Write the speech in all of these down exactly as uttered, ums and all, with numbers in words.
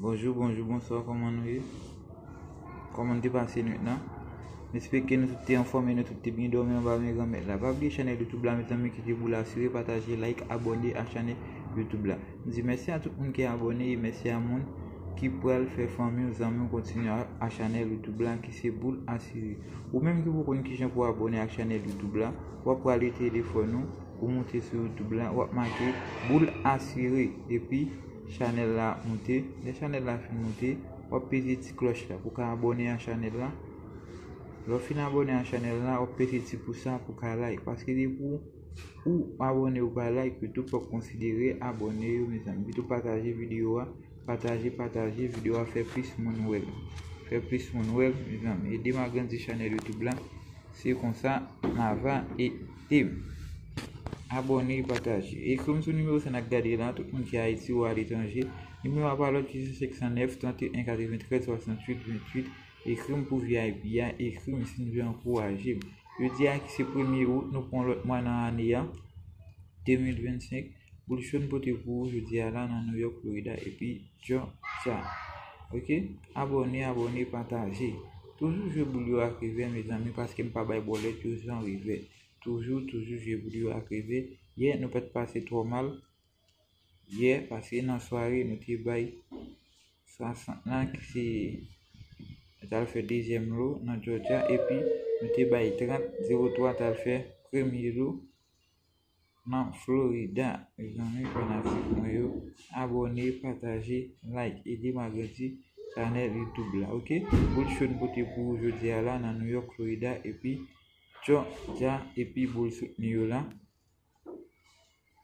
Bonjou, bonjou, bonswa, kòman nou ye? Kòman nou te pase nwit lan? M espere ke nou tout te anfòm e nou tout te byen dòmi anba men Granmèt la. Pa bliye chanèl YouTube la, mezanmi, kite boul asire, pataje, like, abòne a chanèl YouTube la. M di mèsi a tout moun ki abòne e mèsi a moun ki pral fè fanmi w, zanmi w kontinye a, a chanèl YouTube la ki se Boul Asire. Ou menm ki poko konn kijan pou abòne ak chanèl YouTube la, w ap prale telefòn ou, ou moute sou YouTube la, w ap make Boul Asire epi chanèl la moute. Lè chanèl la fin moute, w ap peze ti klòch la pou ka abòne a chanèl la. Lè w fin abòne a chanèl la, w ap peze ti pous la pou ka like. Paske depi ou abòne ou pa like, YouTube p ap konsidere abòne yo, mezanmi. Pito pataje videyo a, pataje, pataje videyo a, fè plis moun wè l. Fè plis moun wè l, mezanmi. Ede m agrandi chanèl YouTube la. Se konsa, n a va ede m. Abòne, pataje. Ekri m sou nimewo sa n ap gade la, tout moun ki Ayiti ou aletranje. Nimewo a pa lòt ki se senk san nèf, trant e en, katreventrèz, swasanntuit, venntuit. Ekri m pou V I P a, ekri m si n vle ankouraje m. Jodi a ki se premye out, nou pran lòt mwa nan ane a, de mil vennsenk. Boul cho n pote pou ou jodi a la nan New York, Florida, epi Georgia. Ok? Abòne, abòne, pataje. Toujou jwe boul yo ak revè, mezanmi, paske m pa bay bòlèt yo san revè. Toujou, toujou jwe boul yo ak revè. Yè, nou pa t pase twò mal. Yè, paske nan sware, nou te bay swasant lan, ki se, nou t al fè dezyèm lo nan Georgia, epi nou te bay trant, zewo twa t al fè premye lo nan Florida. Mezanmi, fanatik mwen yo, abòne, pataje, like, ede m agrandi chanèl YouTube la, ok? Boul cho n pote pou ou jodi a la nan New York, Florida, epi Georgia, epi boul soutni yo la,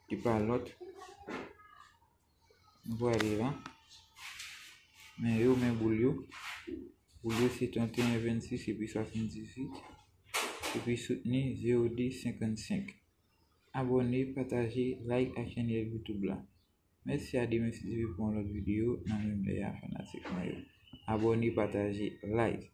ki pa lòt. Nou prale la. Men yo, men boul yo. Boul yo se trant e en, vennsis epi swasanndizuit. Epi soutni zewo de senkannsenk. Abòne, pataje, like ak chanèl YouTube la. Mèsi a demen si Dye vle pou yon lòt videyo nan menm lè a, fanatik mwen yo. Abòne, pataje, like.